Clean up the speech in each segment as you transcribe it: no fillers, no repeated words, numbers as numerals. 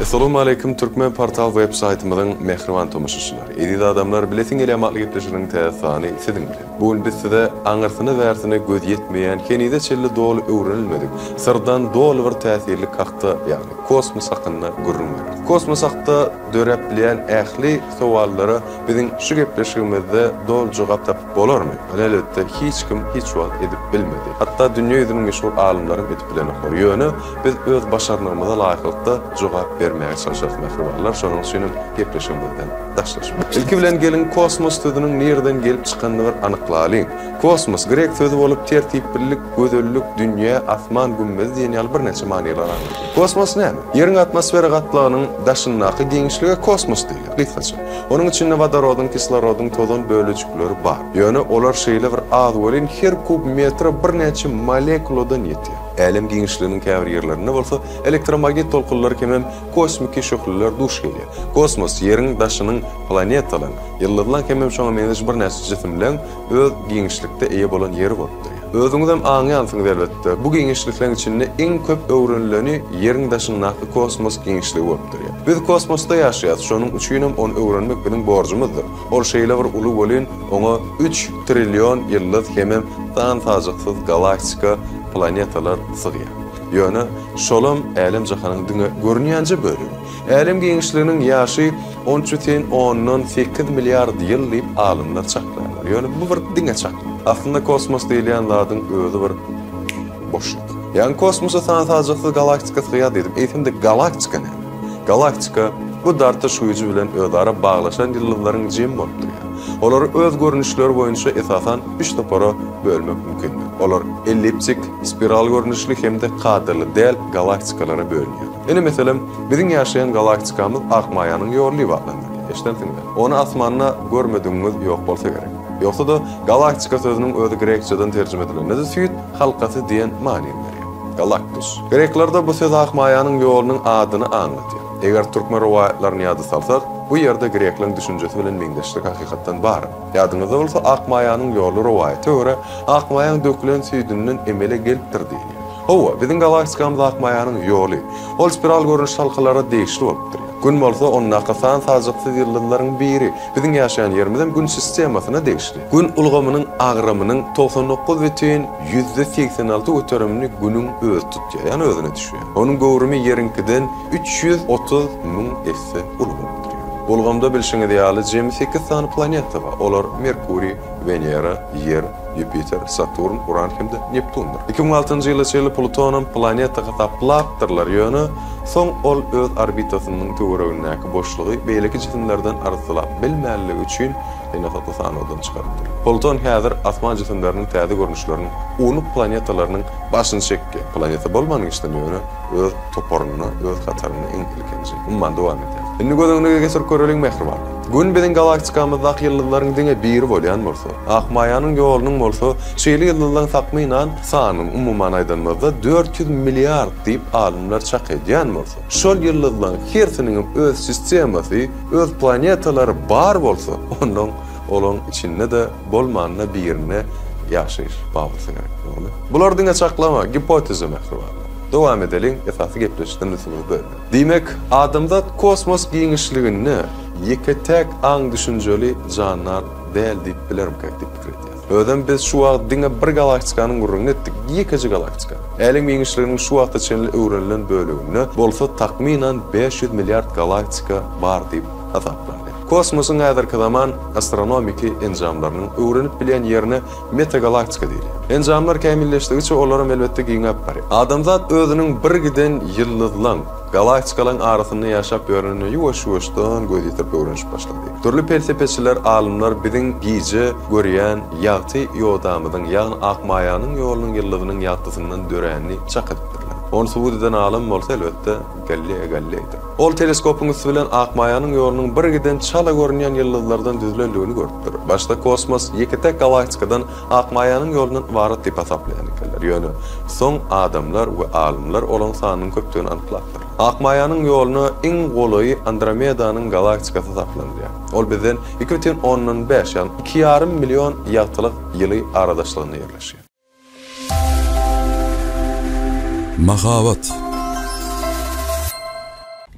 Essalamu Aleýkum Türkmen Portal web saýtymyzyň mähriban tomaşaçylary. Eziz adamlar bilesiň gelýän atly gepleşiginiň täze sany siziň bilen. Bu gün biz size aňyrsyna bärsine göz ýetmeýän henize çenli doly öwrenilmedik syrdan doly bir täsirlik hakda ýagny kosmos hakynda gürrüň bereris. Kosmos hakda döräp bilýän ähli sowallara biziň şu gepleşigimizde doly jogap tapyp bolarmy? Muny elbetde hiç kim hiç wagt edip bilmedi. Hatda dünýä ýüzüniň meşhur alymlaram edip bilenoklar. Ýöne biz öz başarnygymyza laýyklykda jogap bermäge çalyşarys mähribanlar, şonuň üçinem gepleşigimizden daşlaşmaň. Ilki bilen geliň kosmos sözüniň nireden gelip çykanyny bir anyklalyň. Kosmos, grek sözi bolup tertiplilik, gözellik, dünýä, asman gümmezi diýen ýaly birnäçe manylary aňladýar. Kosmos näme? Ýeriň atmosfera gatlagynyň daşyndaky giňişlige kosmos diýilýär, gysgaça. Onuň içinde wodorodyň, kislorodyň tozan bölejikleri bar. Ýöne olar şeýle bir az welin, her kub metre birnäçe molekuladan ýetýär. Älem giňişliginiň käbir ýerlerinde bolsa elektromagnit tolkunlary hemem kosmiki şöhleler duş gelýär. Kosmos, Ýeriň daşynyň planetalaryň, ýyldyzlaryň hemem şoňa meňzeş birnäçe jisimleň öz giňişlikde eýe bolan ýeri bolup durýar. Özüňizem aňýansyňyz elbetde, bu giňişlikleriň içinde iň köp öwrenileni Ýeriň daşyndaky kosmos giňişligi bolup durýar. Biz kosmosda ýaşaýarys, şonuň üçinem ony öwrenmek biziň borjumyzdyr. Ol şeýle bir uly welin, oňa üç trillion ýyldyz hemem san-sajaksyz galaktika, planetalar sygýar. Ýöne şolam älem-jahanyň diňe görünýänje bölegi. Älem giňişliginiň ýaşy 13,8 milliard ýyl diýip alymlar çaklaýarlar. Ýöne bu bir diňe çaklama. Aslynda kosmos diýilýän zadyň özi bir boşluk. Ýagny kosmosa san-sajaksyz galaktika sygýar diýdim. Eýsem-de galaktika näme? Galaktika, bu dartyş güýji bilen özara baglaşan ýyldyzlaryň jemi bolup durýar. Olary öz görnüşleri boýunça esasan üç topara bölmek mümkindir. Olar elliptik, spiral görnüşli hem-de kadaly däl galaktikalara bölünýär. Ine meselem, biziň ýaşaýan galaktikamyz Akmaýanyň ýoly diýip atlandyrylýar. Eşidensiňiz-ä. Ony asmanda görmedigiňiz ýok bolsa gerek. Ýogsa-da, galaktika sözüniň özi grekçeden terjime edilende-de süýt halkasy diýen manyny berýär. Galaktus. Greklerde bu söz Akmaýanyň ýolunyň adyny aňladýar. Eger türkmen rowaýatlaryny ýada salsak, bu ýerde grekleň düşünjesi bilen meňzeşlik hakykatdan bar. Ýadyňyzda bolsa, Akmaýanyň ýoly rowaýata görä, Akmaýaň dökülen süýdünden emele gelipdir diýilýär. Hawa, biziň galaktikamyz Akmaýanyň ýoly. Ol spiral görnüşli halkalara degişli bolup durýar. Gün bolsa ondaky san-sajaksyz ýyldyzlaryň biri. Biziň ýaşaýan ýerimizem Gün sistemasyna degişli. Gün ulgamynyň agramynyň 99 bütin 86 göterimini Günüň özi tutýar, ýagny özüne düşýär. Onuň göwrümi Ýeriňkiden 330 müň esse uly bolup durýar. Bu ulgamda bilşiňiz ýaly jemi sekiz sany planeta bar. Olar Merkuriý, Wenera, Ýer, Ýupiter, Saturn, Uran hem-de Neptundyr. 2006-njy ýyla çenli Plutonam planeta hasaplapdyrlar, ýöne soň ol öz orbitasynyň töweregindäki boşlugy beýleki jisimlerden arassalap bilmänligi üçin ene-ata sanawdan çykarypdyr. Pluton häzir asman jisimleriniň täze görnüşleriniň, ownuk planetalarynyň başyny çekýär. Planeta bolman geçsin, ýöne öz toparynda, öz hatarynda iň ilkinji. Umuman, dowam edýär. Indi göz öňüne getirip göreliň, mähribanlar. Gün biziň galaktikamyzdaky ýyldyzlaryň diňe biri bolýan bolsa, Akmaýanyň ýolunyň bolsa şeýle ýyldyzlaryň takmynan sanyny umuman aýdanymyzda 400 milliard diýip alymlar çak edýän bolsa, şol ýyldyzlaryň hersiniňem öz sistemasy, öz planetalary bar bolsa, onnoň olaň içinde-de bolmanda birinde ýaşaýyş bar bolsa gerek, dogrymy? Bular diňe çaklama, gipoteza mähribanlar. Dowam edeliň, esasy gepleşikden ünsüňizi bölmäň. Diýmek, adamzat kosmos giňişliginde ýeke-täk aň-düşünjeli jandar däl diýip bilermikäk diýip pikir edýäs. Özem biz şu wagt diňe bir galaktikanyň gürrüňini etdik, ýekeje galaktikany. Älem giňişliginiň şu wagta çenli öwrenilen böleginde bolsa takmynan 500 milliard galaktika bar diýip hasaplanýar. Kosmosyň häzirki zaman astronomiki enjamlarynyň öwrenip bilýän ýerine Metagalaktika diýilýär. Enjamlar kämilleşdigiçe olaram elbetde giňäp barýar. Adamzat özüniň bir giden ýyldyzlaň, galaktikalaň arasynda ýaşap ýörenine ýuwaş-ýuwaşdan göz ýetirip öwrenişip başlady. Dürli pelsepeçiler, alymlar biziň gije görýän ýagty ýodamyzyň, ýagny Akmaýanyň ýolunyň ýyldyzynyň ýagtysyndan döränini çak edipdirler. Ony subut eden alym bolsa elbetde Galileo Galileýdir. Ol teleskopyň üsti bilen Akmaýanyň ýolunyň bir giden çala görünýän ýyldyzlardan düzülendigini görüpdir. Başda kosmos ýeke-täk galaktikadan Akmaýanyň ýolundan ybarat diýip hasaplaýan ekenler. Ýöne soň adamlar we alymlar olaň sanynyň köpdügini anyklapdyrlar. Akmaýanyň ýoluna iň golaýy Andromedanyň galaktikasy hasaplanylýar. Ol bizden 2,5, ýagny iki ýarym million ýagtylyk ýyly aradaşlygynda ýerleşýär. Mahabat.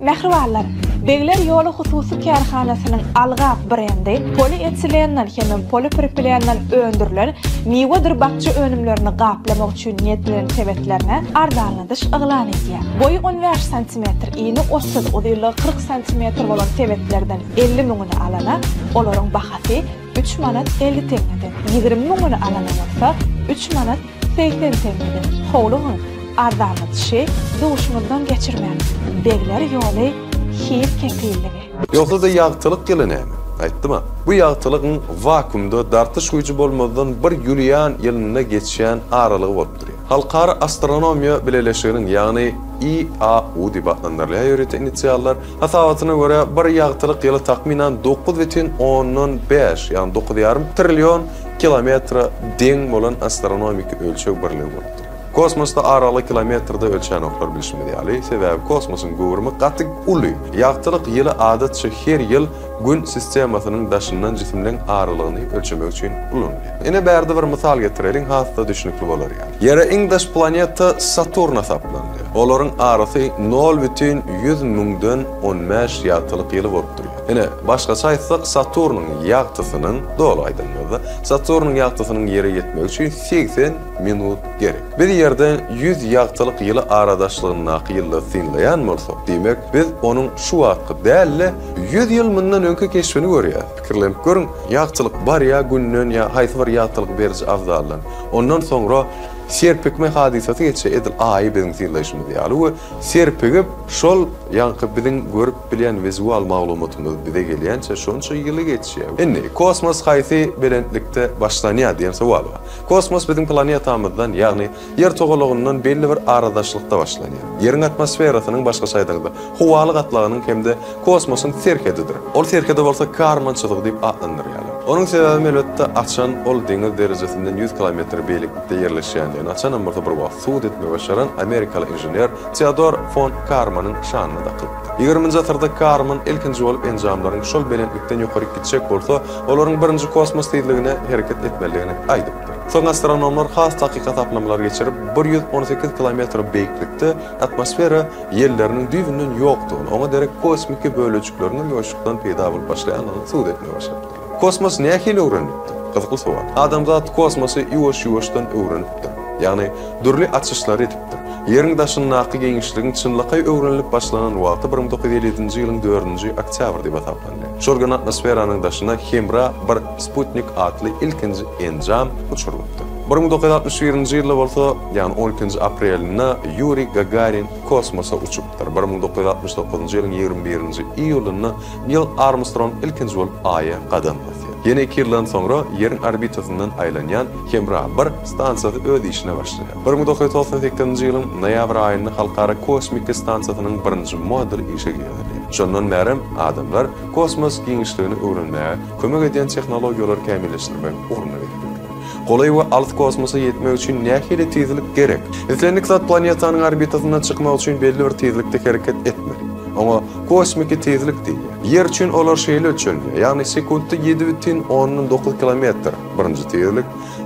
Mähribanlar! Begler ýoly hususy kärhanasynyň Algap brendi polietilenden hemem polipropilenden öndürilen miwedir bakja önümlerini gaplamak üçin niýetlenen sebetlerine arzanladyş yglan edýär. Boýy 15 santimetr, ini 30, uzynlygy 40 santimetr bolan sebetlerden 50 müňüni alana olaryň bahasy üç manat 50 teňňeden, 20 müňüni alana bolsa üç manat 80 teňňeden. Howlugyň! Arzanladyşy duşuňyzdan geçirmäň! Begler ýoly hil kepilligi. Ýogsa-da ýagtylyk ýyly näme? Aýtdym-a. Bu ýagtylygyň wakuumda dartyş güýji bolmazdan bir ýulian ýylynda geçýän aralygy bolup durýar. Halkara astronomiýa bileleşiginiň, ýagny IAU diýip atlandyrylýar ýörite inisiallar, hasabatyna görä, bir ýagtylyk ýyly takmynan 9,5, ýagny 9,5 trillion kilometre deň bolan astronomiki ölçeg birligi bolup durýar. Kosmosda aralygy kilometrde ölçänoklar bilşimiz ýaly, sebäbi kosmosyň göwrümi gaty uly. Ýagtylyk ýyly adatça her ýyl Gün sistemasynyň daşyndan jisimleň aralygyny ölçemek üçin ulanylýar. Ine bärde bir mysal getireliň has-da düşnükli bolar ýaly. Ýere iň daş planeta Saturn hasaplanylýar. Olaryň arasy nol bütin ýüz müňden on bäş ýagtylyk ýyly bolup durýar. Ine, başgaça aýtsak Saturnyň ýagtysynyň, doly aýdanymyzda, Saturnyň ýagtysynyň Ýere ýetmegi üçin 80 minut gerek. Biz Ýerden 100 ýagtylyk ýyly aradaşlygyndaky ýyldyzy synlaýan bolsak, diýmek, biz onuň şu wagtky däl-de, 100 ýyl mundan öňki keşbini görýäris. Pikirlenip görüň, ýagtylyk barýar Günden ýa haýsy bir ýagtylyk beriji abzaldan. Ondan soňra serpikme hadysasy geçýär, edil Aýy biziň synlaýşymyz ýaly we serpigip, şol ýaňky biziň görüp bilýän wizual maglumatymyz bize gelýänçä şonça ýyly geçýär. Indi, kosmos haýsy belentlikde başlanýar diýen sowal bar. Kosmos biziň planetamyzdan, ýagny Ýer togalagyndan belli bir aradaşlykda başlanýar. Ýeriň atmosferasynyň, başgaça aýdanyňda, howaly gatlagynyň hem-de kosmosyň serhedidir. Ol serhedi bolsa Karman çyzygy diýip atlandyrýarlar. Onuň sebäbem elbetde açan ol deňiz derejesinden 100 kilometr beýleklikde ýerleşýändigini açanam bolsa bir wagt subut etmegi başaran amerikaly inžener Teodor fon Karmanyň şanyna dakylypdyr. Ýigriminji asyrda Karman ilkinji bolup enjamlaryň şol belentlikden ýokaryk gitjek bolsa, olaryň birinji kosmos tizligine hereket etmelidigini aýdypdyr. Soň astronomlar has takyk hasaplamalar geçirip, 118 kilometr beýiklikde atmosfera ýelleriniň düýbünden ýokdugyny, oňa derek kosmiki bölejikleriň ýuwaşlykdan peýda bolup başlaýandygyny subut etmegi başarypdyrlar. Kosmos nähili öwrenilipdir? Gyzykly sowal. Adamzat kosmosy ýuwaş-ýuwaşdan öwrenipdir. Ýagny, dürli açyşlary edipdir. Ýeriň daşyndaky giňişligiň çynlakaý öwrenilip başlanan wagty 1957-nji ýylyň dördünji oktýabry diýip hasaplanýar. Şol gün atmosferanyň daşyna Hemra bir sputnik atly ilkinji enjam uçurylypdyr. 1961-nji ýylda bolsa, ýagny on ikinji aprelinde Ýuriý Gagarin kosmosa uçupdyr. 1969-njy ýylyň ýigrimi birinji iýulynda Nil Armstrong ilkinji bolup Aýa gadam basýar. Ýene iki ýyldan soňra Ýeriň orbitasyndan aýlanýan Hemra bir stansiýasy öz işine başlaýar. 1998-nji ýylyň noýabr aýynda Halkara kosmiki stansiýasynyň birinji moduly işe girizilýär. Şondan bärem adamlar kosmos giňişligini öwrenmäge kömek edýän tehnologiýalary kämilleşdirmegiň ugrunda gezipdirler. Golaý we alys kosmosa ýetmek üçin nähili tizlik gerek? Islendik zat planetanyň orbitasyndan çykmak üçin belli bir tizlikde hereket etmeli. Oňa kosmiki tizlik diýilýär. Ýer üçin olar şeýle ölçenilýär, ýagny sekuntda 7,9 kilometr, birinji tizlik,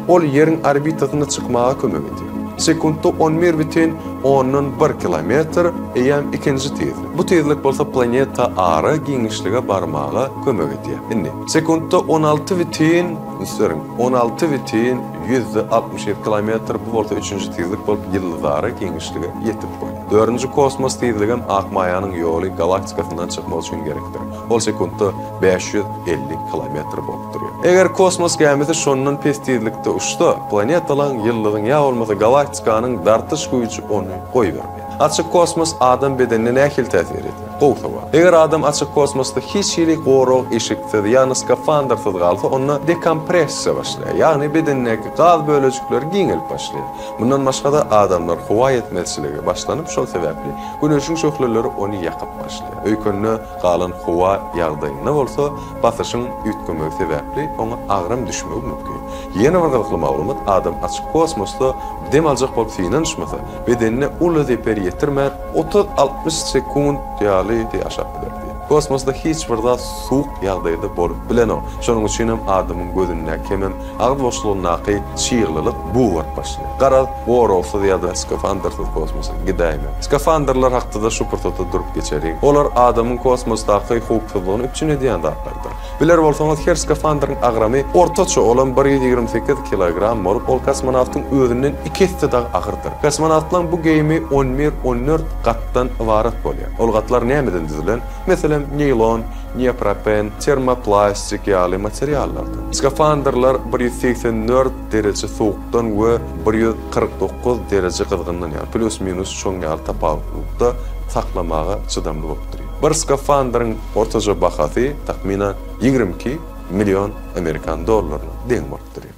ol Ýeriň orbitasyna çykmaga kömek edýär. Sekuntda 11,1 kilometr, eýýäm ikinji tizlik. Bu tizlik bolsa planeta ara giňişlige barmaga kömek edýär. Indi, sekuntda 16 bütin, üns beriň, 16 bütin ýüzde 67 kilometr, bu bolsa üçünji tizlik bolup ýyldyzara giňişlige ýetip bolýar. Dördünji kosmos tizligem Akmaýanyň ýoly galaktikasyndan çykmak üçin gerekdir. Ol sekuntda 550 kilometr bolup durýar. Eger kosmos gämisi şondan pes tizlikde uçsa, planetalaň, ýyldyzyň ýa bolmasa galaktikanyň dartyş güýji ony goýbermeýär. Açyk kosmos adam bedenine nähili täsir edýär? Gowy sowal. Eger adam açyk kosmosda hiç hili gorag eşiksiz, ýagny skafandrsyz galsa, onda dekompressiýa başlaýar, ýagny bedendäki gaz bölejikleri giňelip başlaýar. Mundan başga-da adamlar howa ýetmezçiligi başlanyp, şol sebäpli güneşiň şöhleleri ony ýakyp başlaýar. Öýkende galan howa ýagdaýynda bolsa basyşyň üýtgemegi sebäpli oňa agram düşmegi mümkin. Ýene bir gyzykly maglumat, adam açyk kosmosda dem aljak bolup synanyşmasa, bedenine uly zeper ýetirmän, otuz-altmyş sekunt ýaly ýaşap biler diýýär. Kosmosda hiç bir zat suwuk ýagdaýda bolup bilenok. Şonuň üçinem adamyň gözündäki hemem agyz boşlugyndaky çyglylyk bugaryp başlaýar. Garaz, goragsyz ýa-da skafandrsyz kosmosa gidäýme. Skafandrlar hakda-da şu pursatda durup geçeliň. Olar adamyň kosmosdaky howpsuzlygyny üpjün edýän zatlardyr. Biler bolsaňyz, her skafandryň agramy ortaça olam 128 kilogram bolup, ol kosmonawtyň özünden iki esse dagy agyrdyr. Kosmonawtlaryň bu geýimi on bir, on dört gatdan ybarat bolýar. Ol gatlar nämeden düzülen? Meselem, neýlon, neopropen, termoplastik ýaly materiallardan. Skafandrlar 184 dereje sowukdan we 149 dereje gyzgyndan, ýagny plýus-minus şoň ýaly tapawutlylykda saklamaga çydamly bolup durýar. Bir skafandryň ortaça bahasy takmynan 22 million amerikan dollaryna deň bolup durýar.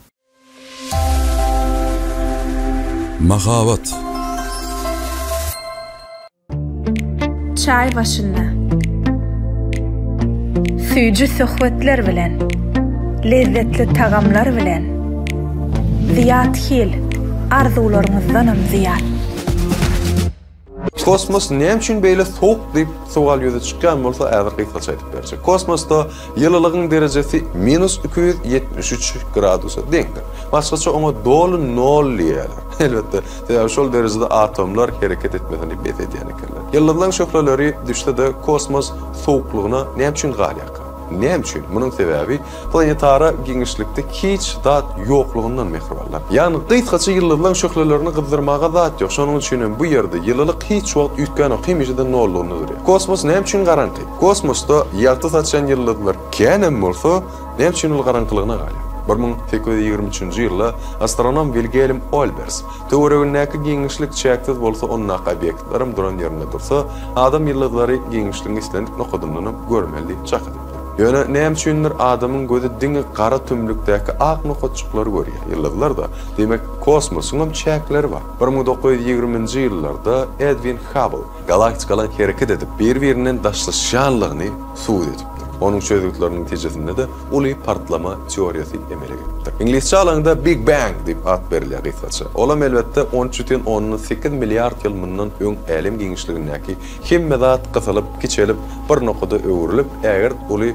Mahabat. Çaý başynda. Süýji söhbetler bilen, lezzetli tagamlar bilen, Zyýat Hil, arzuwlaryňyzdanam zyýat. Kosmos näme üçin beýle sowuk diýip sowal ýüze çykýan bolsa häzir gysgaça aýdyp berjek. Kosmosda ýylylygyň derejesi minus 273 gradusa deňdir. Başgaça oňa doly nol diýýärler. Elbetde, sebäbi şol derejede atomlar hereket etmesini bes edýän ekenler. Ýyldyzlaryň şöhleleri düşse-de kosmos sowuklygyna näme üçin galýarka? Näme üçin? Munuň sebäbi Planetara giňişlikde hiç zat ýoklugyndan mähribanlar. Ýagny gysgaça ýyldyzlaň şöhlelerini gyzdyrmaga zat ýok. Şonuň üçin hem bu ýerde ýylylyk hiç wagt üýtgänok, hemişe-de nollugynda durýar. Kosmos näme üçin garaňky? Kosmosda ýagty saçýan ýyldyzlar känem bolsa, näme üçin ol garaňkylygyna galýar? 1823-nji ýylda astronom Wilgelm Olbers, Töweregindäki giňişlik çäksiz bolsa, ondaky obýektlerem duran ýerinde dursa, adam ýyldyzlary giňişligiň islendik nokadyndanam görmeli diýip çak edipdir. Ýöne näme üçindir adamyň gözi diňe gara tümlükdäki ak nokatjyklary görýär, ýyldyzlar-da. Diýmek, kosmosyňam çäkleri bar. 1920-nji ýyllarda Edwin Habbl galaktikalaryň hereket edip, bir-birinden daşlaşýanlygyny subut edipdir. Onuň çözgütleriniň netijesinde-de uly partlama teoriýasy emele gelipdir. Iňlisçe alaňda Big Bang diýip at berilýär gysgaça. Olam elbetde 13,8 milliard ýyl mundan öň älem giňişligindäki Hemme zat gysylyp, kiçelip, bir nokada öwrülip, ägirt uly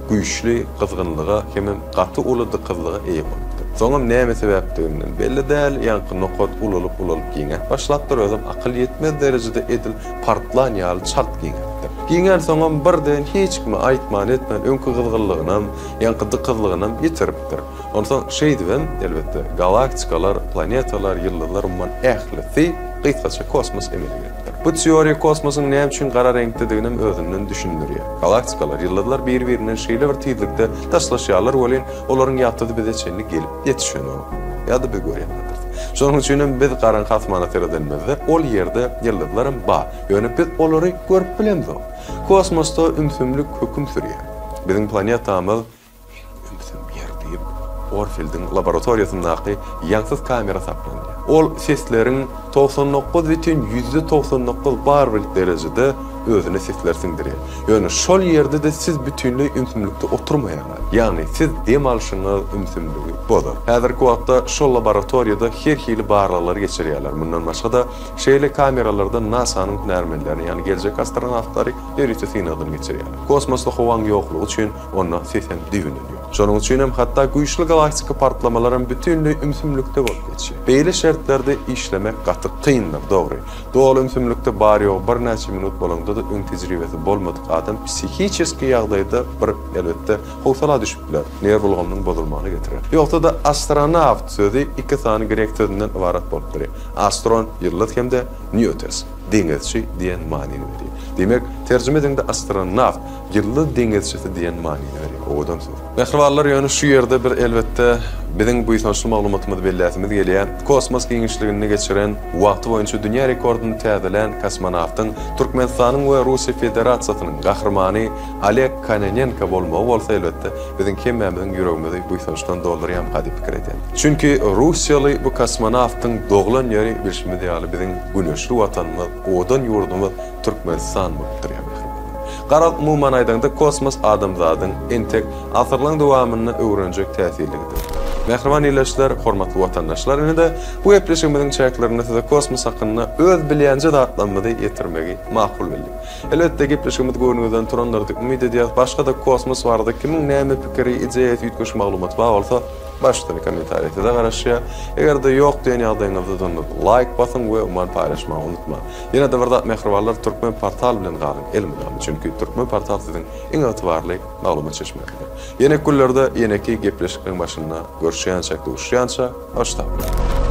güýçli gyzgynlyga hemem gaty uly dykyzlyga eýe bolupdyr. Soňam näme sebäpdiginden belli däl, ýaňky nokat ulalyp-ulalyp giňäp başlapdyr, özem akyl ýetmez derejede edil partlan ýaly çalt giňäpdir. Giňänsoňam birden hiç kime aýtman-etmän öňki gyzgynlygynam, ýaňky dykyzlygynam ýitiripdir. Onsoň şeýdibem, elbetde, galaktikalar, planetalar, ýyldyzlar umuman ählisi, gysgaça kosmos emele gelipdir. Bu teoriýa kosmosyň näme üçin gara reňkdediginem özünden düşündirýär. Galaktikalar, ýyldyzlar bir-birinden şeýle bir tizlikde daşlaşýarlar welin, olaryň ýagtysy bize çenli gelip ýetişenok. Ýa-da biz görýändirdik. Şonuň üçinem biz garaňky asmana seredenimizde, ol ýerde ýyldyzlaram bar, ýöne biz olary görüp bilemzok. Kosmosda ümsümlik höküm sürýär. Biziň planetamyz Iň ümsüm ýer diýip, Orfildiň laboratoriýasyndaky ýaňsyz kamera saklanýar. Ol sesleriň 99 bütin ýüzde 99 bar bir derejede özüne sesleri siňdirýär. Ýöne şol ýerde-de siz bütinleý ümsümlikde oturmaýaňyz. Ýagny siz dem alşyňyz ümsümligi bozar. Häzirki wagtda şol laboratoriýada her hili barlaglary geçirýärler. Mundan başga-da, şeýle kameralarda NASA-nyň hünärmenlerini, ýagny geljekki astronawtlary ýörite synagdan geçirýärler. Kosmosda howaň ýoklugy üçin Onda sesem düýbünden ýok. Şonuň üçinem hatda güýçli galaktiki partlamalaram bütinleý ümsümlikde bolup geçýär. Beýle şertlerde işlemek gaty kyndyr, dogry. Doly ümsümlikde bary-ýogy birnäçe minut bolaňda-da öň tejribesi bolmadyk adam psihiçeski ýagdaýda bir, elbetde, howsala düşüp biler, nerw ulgamynyň bozulmagyna getirer. Ýogsa-da astronawt sözi iki sany grek sözünden ybarat bolup durýar. Astron, ýyldyz hem-de niotes, deňizçi diýen manyny berýär. Diýmek, terjime edeňde astronawt, Ýyldyz deňizçisi diýen manyny berýär. Owadan söz. Mähribanlar, ýöne şu ýerde bir elbetde biziň buýsançly maglumatymyzy belläsimiz gelýär. Kosmos giňişliginde geçiren wagty boýunça dünýä rekordyny täzelän kosmonawtyň Türkmenistanyň we Russiýa Federasiýasynyň Gahrymany Oleg Kononenko bolmagy bolsa elbetde biziň hemmämiziň ýüregimizi buýsançdan doldurýarmyka diýip pikir edýän. Çünki russiýaly bu kosmonawtyň doglan ýeri bilşimiz ýaly biziň güneşli Watanymyz, owadan ýurdumyz Türkmenistan bolup durýar mähribanlar. Garaz, umuman aýdaňda, kosmos adamzadyň entek asyrlaň dowamynda öwrenjek täsirligidir. Mähriban ildeşler, hormatly watandaşlar, ine-de bu gepleşigimiziň çäklerinde size kosmos hakynda öz bilýänje zatlarymyzy ýetirmegi makul bildik. Elbetde, gepleşigimiz göwnüňizden turandyr diýip umyt edýäris. Başga-da kosmos barada kimiň näme pikiri, ideýasy, üýtgeşik maglumaty bar bolsa, baş üstüne kommentariýa size garaşýar. Eger-de ýok diýen ýagdaýyňyzda onda laýk basyň we umuman paýlaşmagy unutmaň. Ýene-de bir zat mähribanlar, Türkmen portal bilen galyň elmydama, çünki Türkmen portal siziň iň ygtybarly maglumat çeşmäňizdir. Ýeneki günlerde ýeneki gepleşikleriň başynda görüşýänçäk, duşuşýança, hoş sag boluň!